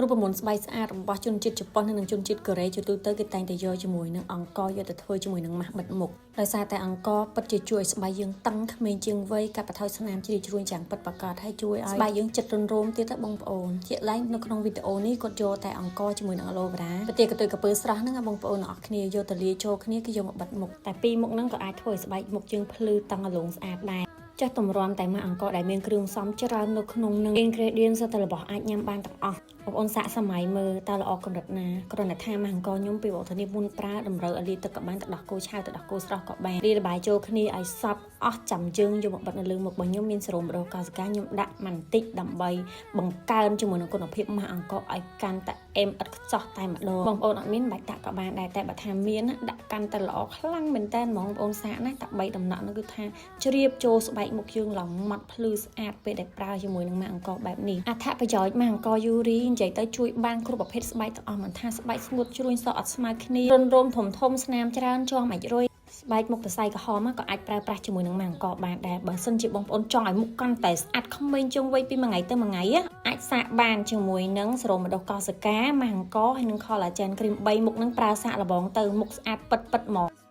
រូបមន្តស្បែកស្អាតរបស់ជនជាតិជប៉ុននិងជនជាតិកូរ៉េជាទូទៅគេតែងតែយកជាមួយនឹងអង្ករយកទៅធ្វើជាមួយនឹងម៉ាស់បិទមុខដោយសារតែអង្ករពិតជាជួយឲ្យស្បែកយើងតឹងក្មេងជាងវ័យកាត់បន្ថយស្នាមជ្រីជ្រួញយ៉ាងពិតប្រាកដហើយជួយឲ្យស្បែកយើងចិត្តរន់រោមទៀតទៅបងប្អូនជាក់ឡើងនៅក្នុងវីដេអូនេះគាត់យកតែអង្ករជាមួយនឹង aloe vera ប្រទាលកន្ទុយក្រពើស្រស់ហ្នឹងបងប្អូនទាំងអស់គ្នាយកទៅលាយចូលគ្នាគឺយកមកបិទមុខតែពីរមុខហ្នឹងក៏អាចធ្វើឲ្យស្បែកមុខយើងភ្លឺតឹងរលោងស្អាតដែរចាស់តម្រាំតែមកអង្ករដែលមានគ្រឿងផ្សំច្រើននៅក្នុងនឹង ingredient សុទ្ធតែរបស់អាចញ៉ាំបានទាំងអស់បងប្អូនសាកសម័យមើលតើល្អកម្រិតណាគ្រាន់តែថាមកអង្ករខ្ញុំពីបងធានាមុនប្រើតម្រូវឲ្យលាយទឹកក៏បានទឹកដោះគោឆៅទឹកដោះគោស្រស់ក៏បានលាយល្បាយចូលគ្នាឲ្យសព្វអស់ចាំយើងយកមកបិទនៅលើមុខរបស់ខ្ញុំមានសេរ៉ូមដូកោសិកាខ្ញុំដាក់បន្តិចដើម្បីបង្កើនជាមួយនឹងគុណភាពម៉ាស់អង្ករឲ្យកាន់តែអេមឥតខ្ចោះតែម្ដងបងប្អូនអត់មានបាច់ដាក់ក៏បានដែរតែបើថាមានដាក់កាន់តែល្អខ្លាំងមែនតើហ្មងបងប្អូនសាកណាតែ3ដំណក់នោះគឺថាជ្រាបចូលស្បែកមុខយើងឡើងម៉ត់ភ្លឺស្អាតពេលដែលប្រើជាមួយនឹងម៉ាស់អង្ករបែបនេះអត្ថប្រយោជន៍ម៉ាស់អង្ករយូរីនិយាយទៅជួយបានគ្រប់ប្រភេទស្បែកទាំងអស់មិនថាស្បែកស្ងួតជ្រួញសក់អត់ស្មើគ្នារន្ធរោមធំធំស្នាមច្រើនជាប់អាចរុយស្បែកមុខសរសៃក្រហមក៏អាចប្រើប្រាស់ជាមួយនឹងម៉ាស់អង្ករបានដែរបើសិនជាបងប្អូនចង់ឲ្យមុខកាន់តែស្អាតក្មេងជាងវ័យពីមួយថ្ងៃទៅមួយថ្ងៃអាចសាកបានជាមួយនឹងសេរ៉ូមដូកោសិកាម៉ាស់អង្ករហើយនិង collagen cream 3មុខនឹងប្រើសាកល្បងទៅមុខស្អាតពិតពិតហ្មង។